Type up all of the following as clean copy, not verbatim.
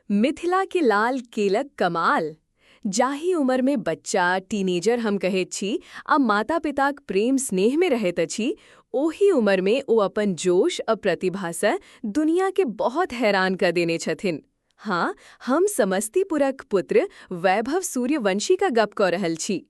मिथिला के लाल केलक कमाल। जाहि उम्र में बच्चा, टीनेजर हम कहैत छी, आ माता पिताक प्रेम स्नेह में रहैत अछि, ओहि उम्र में ओ अपन जोश आ प्रतिभा सँ दुनिया के बहुत हैरान कऽ देने छथिन। हाँ, हम समस्तीपुरक पुत्र वैभव सूर्यवंशी का गप कऽ रहल छी।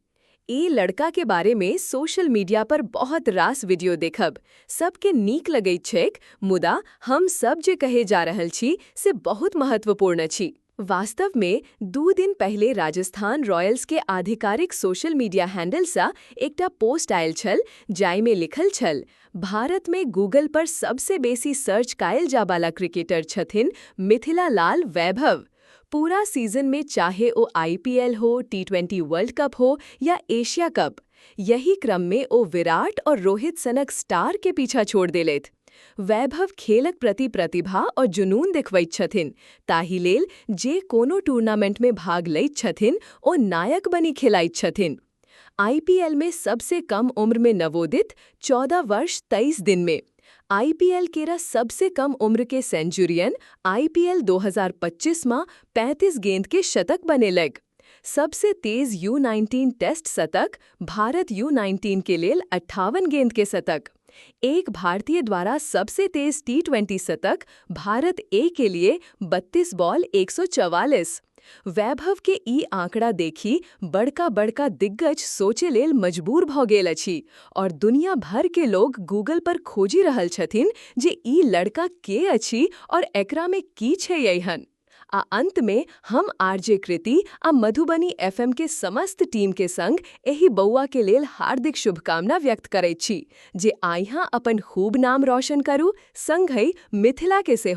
ई लड़का के बारे में सोशल मीडिया पर बहुत रास वीडियो देखब, सबके नीक लगैत छैक, मुदा हम सब जे कहे जा रहल छी से बहुत महत्वपूर्ण अछि। वास्तव में 2 दिन पहिले राजस्थान रॉयल्स के आधिकारिक सोशल मीडिया हैंडल सँ एकटा पोस्ट आयल छल, जाहिमे लिखल छल, भारत में गूगल पर सबसे बेसी सर्च कायल जाबाला क्रिकेटर छथिन मिथिला लाल वैभव। पूरा सीजन में चाहे ओ आईपीएल हो, टी20 वर्ल्ड कप हो या एशिया कप, यही क्रम में ओ विराट और रोहित सनक स्टार के पीछा छोड़ देलथि। वैभव खेलक प्रति प्रतिभा और जुनून देखबैत छथिन, ताहि लेल जे कोनो टूर्नामेंट में भाग लैत छथिन, ओ नायक बनि खेलाइत छथिन। आईपीएल में सबसे कम उम्र में नवोदित, 14 वर्ष 23 दिन में आईपीएल केरा सबसे कम उम्र के सेंचुरियन, आईपीएल 2025 में 35 गेंद के शतक बनेलक, सबसे तेज यू 19 टेस्ट शतक, भारत यू 19 के लेल 58 गेंद के शतक, एक भारतीय द्वारा सबसे तेज टी20 शतक, भारत ए के लिए 32 बॉल 144। वैभव के ई आंकड़ा देखी बड़का बड़का दिग्गज सोचे लेल मजबूर भऽ गेल अछि और दुनिया भर के लोग गूगल पर खोजि रहल छथिन जे ई लड़का के अछि और एकरा में की छै एहन। आ अंत में हम आरजे कृति आ मधुबनी एफएम के समस्त टीम के संग एहि बौआ के लेल हार्दिक शुभकामना व्यक्त करैत छी जे अहाँ अपन खूब नाम रोशन करू, संगहि मिथिला के सेहो।